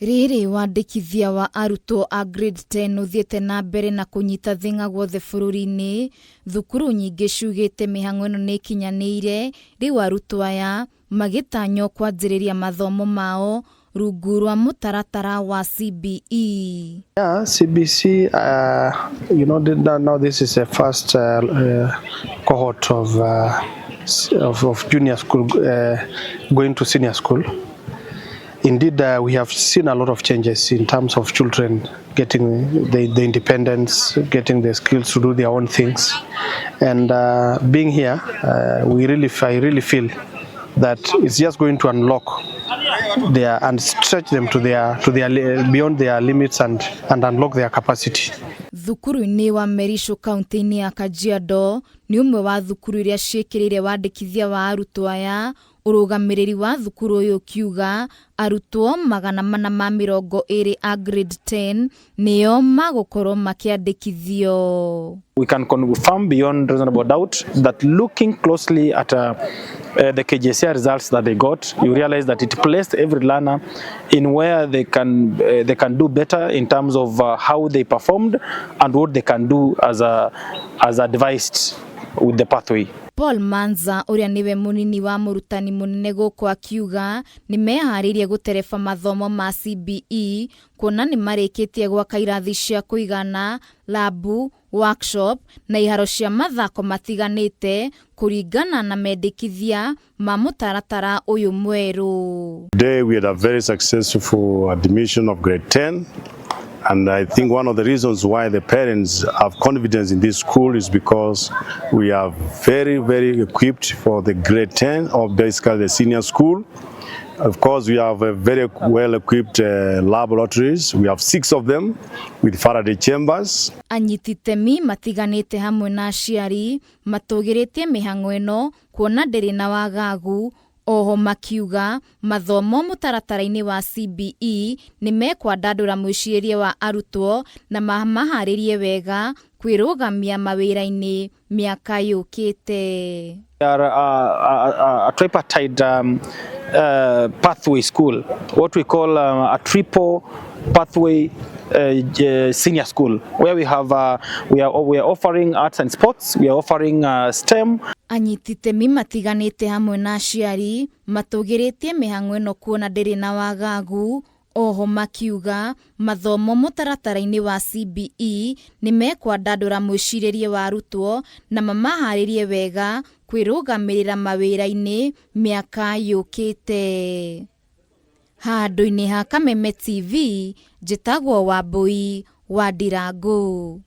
Rĩrĩ wandĩkithia wa arutwo a grade 10 ũthiĩte na mbere na kũnyita thĩng'a guothe bũrũri-inĩ, thukuru nyingĩ ciugĩte mĩhang'o ĩno nĩ ĩkinyanĩire, rĩu arutwo aya magĩtanywo kwanjĩrĩria mathomo mao rungu rwa mũtaratara wa CBE. Yeah, CBC, now this is the first cohort of junior school going to senior school. Indeed, we have seen a lot of changes in terms of children getting the independence, getting the skills to do their own things. And being here, I really feel that it's just going to unlock their and stretch them to their beyond their limits and unlock their capacity. Thukuru-inĩ wa Merisho kaunti-inĩ ya Kajiado nĩ ũmwe wa thukuru iria ciĩkĩrĩire wandĩkithia wa arutwo aya. Ũrũgamĩrĩri wa thukuru ũyũ ũkiuga arutwo 420 a grade 10 nĩo magũkorwo makĩandĩkithio. We can confirm beyond reasonable doubt that looking closely at the KJSEA results that they got, you realize that it placed every learner in where they can do better in terms of how they performed and what they can do as advised with the pathway. Paul Manza ũrĩa nĩwe mũnini wa mũrutani mũnene gũkũ akiuga nĩ meharĩirie gũtereba mathomo ma CBE kuona nĩ marĩkĩtie gwaka irathi cia kũigana, labu, workshop na iharo cia mathako matiganĩte kũringana na mendekithia ma mũtaratara ũyũ mwerũ. Today we had a very successful admission of grade 10, and I think one of the reasons why the parents have confidence in this school is because we are very, very equipped for the grade 10 or basically the senior school. Of course, we have a very well equipped laboratories. We have six of them with Faraday chambers. Anyiti itemi matiganĩte hamwe na aciari matũgĩrĩtie mĩhang'o ĩno kuona ndĩrĩ na wagagu. Oho makiuga mathomo mũtaratara-inĩ wa CBE nĩ mekwandandũra mwĩcirĩrie wa arutwo na mamaharĩrie wega kwĩrũgamia mawĩra-inĩ mĩaka yũkĩte. We are a tripartite pathway school, what we call a triple pathway senior school, where we are offering arts and sports, we are offering STEM. Anyiti itemi matiganĩte hamwe na aciari matũgĩrĩtie mĩhang'o ĩno kuona ndĩrĩ na wagagu. Oho makiuga mathomo mũtaratara-inĩ wa CBE nĩ mekwandandũra mwĩcirĩrie wa arutwo na mamaharĩrie wega kwĩrũgamĩrĩra mawĩra-inĩ mĩaka yũkĩte. Handũ-inĩ ha Kameme TV, njĩtagwo Wambui wa Ndirangu.